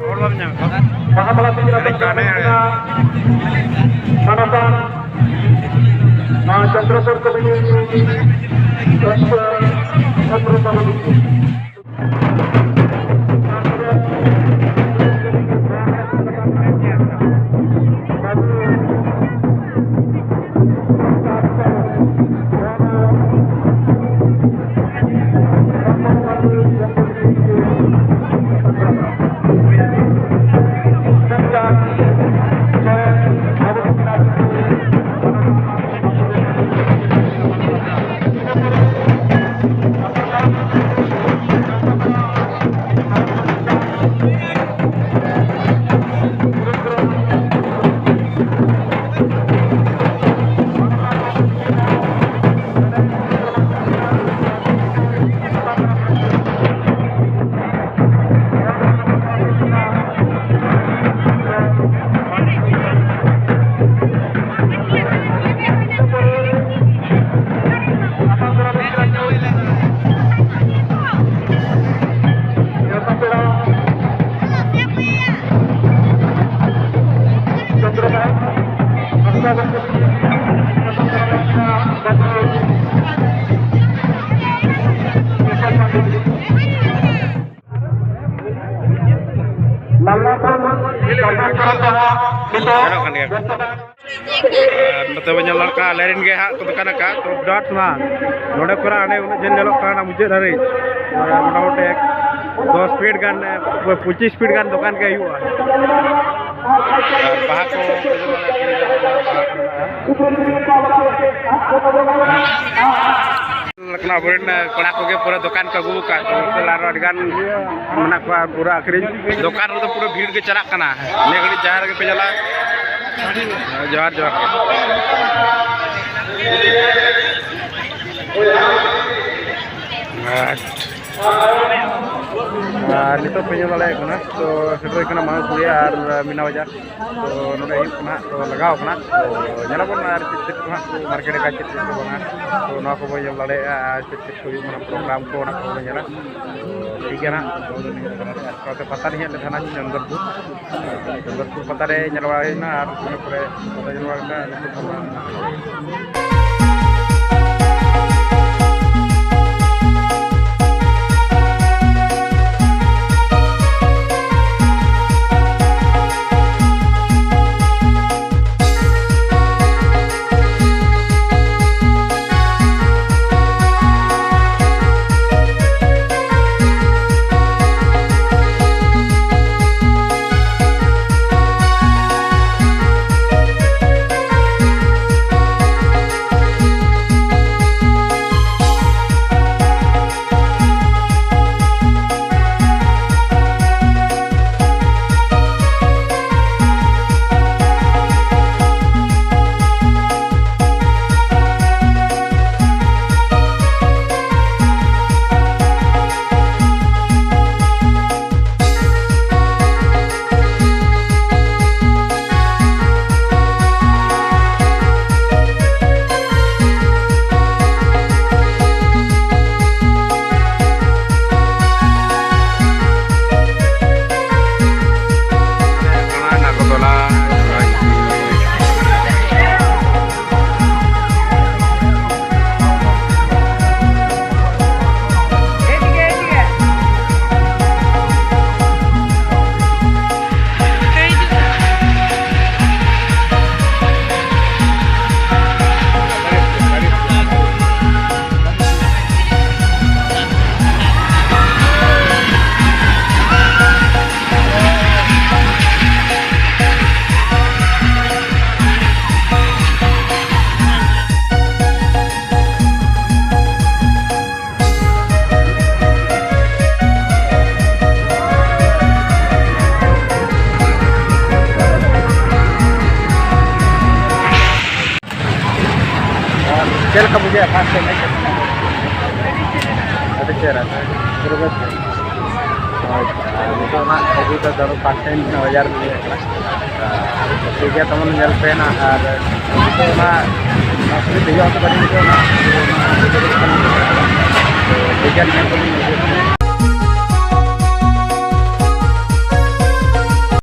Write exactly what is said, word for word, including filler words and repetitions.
ᱦᱚᱲ ᱵᱟᱢ ᱧᱟᱢᱮᱫ ᱠᱚᱣᱟ? ᱢᱟᱦᱟᱢᱟᱞᱟ ᱛᱤᱧ ᱨᱟᱠᱟᱵ ᱮᱱᱮᱡ ᱠᱟᱱᱟ᱾ ᱠᱟᱱᱟ᱾ ᱢᱟᱱᱚᱛᱟᱱ ᱱᱚᱣᱟ ᱪᱚᱱᱫᱨᱚᱥᱚᱨ ᱠᱚᱢᱤᱴᱤ ᱥᱚᱫᱚᱥᱥᱚ ᱪᱚᱱᱫᱨᱚ ᱵᱟᱵᱩ᱾ ᱢᱟᱞᱞᱟᱯᱩᱨ ᱠᱟᱨᱡᱚᱠᱨᱚᱢ ᱫᱚ ᱦᱟᱸᱜ ᱱᱤᱛᱚᱜ ᱧᱮᱞᱚᱜ ᱠᱟᱱ ᱜᱮᱭᱟ᱾ ᱟᱨ ᱱᱚᱛᱮ ᱵᱚᱱ ᱧᱮᱞ ᱧᱟᱢ ᱠᱟᱜᱼᱟ, ᱟᱞᱮ ᱨᱮᱱ ᱜᱮ ᱦᱟᱸᱜ ᱠᱚ ᱫᱚᱠᱟᱱ ᱟᱠᱟᱫ, ᱛᱚ ᱵᱤᱨᱟᱴ ᱥᱟᱱᱟ ᱱᱚᱰᱮ ᱠᱷᱚᱱᱟᱜ ᱦᱟᱸᱰᱮ ᱩᱱᱟᱹᱜ ᱡᱷᱟᱹᱞ ᱧᱮᱞᱚᱜ ᱠᱟᱱᱟ, ᱢᱩᱪᱟᱹᱫ ᱫᱷᱟᱹᱨᱤᱡ ᱢᱚᱴᱟᱢᱩᱴᱤ ᱫᱚᱥ ᱯᱷᱤᱴ ᱜᱟᱱ, ᱯᱚᱸᱪᱤᱥ ᱯᱷᱤᱴ ᱜᱟᱱ ᱫᱚᱠᱟᱱ ᱜᱮ ᱦᱩᱭᱩᱜᱼᱟ᱾ ᱟᱨ ᱵᱟᱦᱟ ᱠᱚ, ᱵᱟᱦᱟ ᱠᱚ ᱢᱮᱱᱟᱜᱼᱟ᱾ ᱟᱵᱚᱨᱮᱱ ᱠᱚᱲᱟ ᱠᱚᱜᱮ ᱯᱩᱨᱟᱹ ᱫᱚᱠᱟᱱ ᱠᱚ ᱟᱹᱜᱩ ᱟᱠᱟᱫ ᱠᱚᱣᱟ, ᱟᱨᱚ ᱟᱹᱰᱤ ᱜᱟᱱ ᱢᱮᱱᱟᱜ ᱠᱚᱣᱟ ᱯᱩᱨᱟᱹ ᱟᱹᱠᱷᱨᱤᱧ᱾ ᱫᱚᱠᱟᱱ ᱨᱮᱫᱚ ᱯᱩᱨᱟᱹ ᱵᱷᱤᱲ ᱜᱮ ᱪᱟᱞᱟᱜ ᱠᱟᱱᱟ᱾ ᱱᱤᱭᱟᱹ ᱜᱷᱟᱹᱲᱤᱡ ᱡᱟᱦᱟᱸ ᱨᱮᱜᱮ ᱯᱮ ᱪᱟᱞᱟᱜ, ᱡᱚᱦᱟᱨ ᱡᱚᱦᱟᱨ ᱜᱮ᱾ ᱟᱨ, ᱟᱨ ᱱᱤᱛᱚᱜ ᱯᱮ ᱧᱮᱞ ᱫᱟᱲᱮᱭᱟᱜ ᱠᱟᱱᱟ, ᱛᱚ ᱥᱮᱴᱮᱨ ᱠᱟᱱᱟ ᱢᱟᱱᱠᱚᱲᱤᱭᱟ ᱟᱨ ᱢᱤᱱᱟ ᱵᱟᱡᱟᱨ᱾ ᱛᱚ ᱱᱚᱰᱮ ᱟᱹᱭᱩᱵ ᱠᱷᱚᱱᱟᱜ ᱛᱚ ᱞᱟᱜᱟᱣ ᱠᱟᱱᱟ᱾ ᱛᱚ ᱧᱮᱞᱟᱵᱚᱱ ᱟᱨ ᱪᱮᱫ ᱪᱮᱫ ᱠᱚ ᱦᱟᱸᱜ ᱠᱚ ᱢᱟᱨᱠᱮᱴ ᱟᱠᱟᱫ, ᱪᱮᱫ ᱪᱮᱫ ᱠᱚ ᱵᱟᱝᱟ᱾ ᱛᱚ ᱱᱚᱣᱟ ᱠᱚᱵᱚᱱ ᱧᱮᱞ ᱫᱟᱲᱮᱭᱟᱜᱼᱟ ᱟᱨ ᱪᱮᱫ ᱪᱮᱫ ᱠᱚ ᱦᱩᱭᱩᱜ ᱠᱟᱱᱟ, ᱯᱨᱳᱜᱨᱟᱢ ᱠᱚ, ᱚᱱᱟ ᱠᱚᱵᱚᱱ ᱧᱮᱞᱟ᱾ ᱛᱚ ᱴᱷᱤᱠ ᱜᱮᱭᱟ ᱱᱟᱦᱟᱜ, ᱛᱚ ᱱᱤᱭᱟᱹ ᱯᱟᱛᱟ ᱨᱮ ᱦᱮᱡ ᱞᱮᱱᱟ ᱪᱚᱱᱫᱚᱨᱯᱩᱨ᱾ ᱪᱚᱱᱫᱚᱨᱯᱩᱨ ᱯᱟᱛᱟ ᱨᱮ ᱧᱮᱞ ᱵᱟᱲᱟ ᱦᱩᱭᱱᱟ ᱟᱨ ᱤᱱᱟᱹ ᱯᱚᱨᱮ ᱯᱟᱛᱟ ᱧᱮᱞ ᱵᱟᱲᱟ ᱠᱟᱛᱮ ᱱᱤᱛᱚᱜ ᱫᱚ ᱪᱮᱫ ᱞᱮᱠᱟ ᱵᱩᱡᱷᱟᱹᱜᱼᱟ first time ᱦᱮᱡ ᱠᱟᱛᱮ? ᱟᱹᱰᱤ ᱪᱮᱦᱨᱟ, ᱯᱩᱨᱟᱹ ᱵᱮᱥ ᱜᱮ᱾ ᱦᱳᱭ, ᱟᱨ ᱱᱤᱛᱚᱜ ᱦᱟᱸᱜ ᱟᱹᱜᱩ ᱫᱚ ᱫᱚᱨᱚ first time ᱵᱟᱡᱟᱨ ᱨᱮ ᱦᱮᱡ ᱟᱠᱟᱱᱟ᱾ ᱴᱷᱤᱠ ᱜᱮᱭᱟ, ᱛᱟᱵᱚᱱ ᱧᱮᱞ ᱯᱮ ᱱᱟᱜ, ᱟᱨ ᱱᱤᱛᱚᱜ ᱚᱱᱟ, ᱚᱱᱟ ᱠᱷᱟᱹᱞᱤ ᱫᱮᱡᱚᱜ ᱟᱠᱚ ᱵᱟᱹᱞᱤᱧ ᱵᱩᱡᱷᱟᱹᱣ ᱱᱟᱜ, ᱴᱷᱤᱠ ᱜᱮᱭᱟ, ᱧᱮᱞ ᱠᱚᱵᱚᱱ ᱵᱩᱡᱷᱟᱹᱣ᱾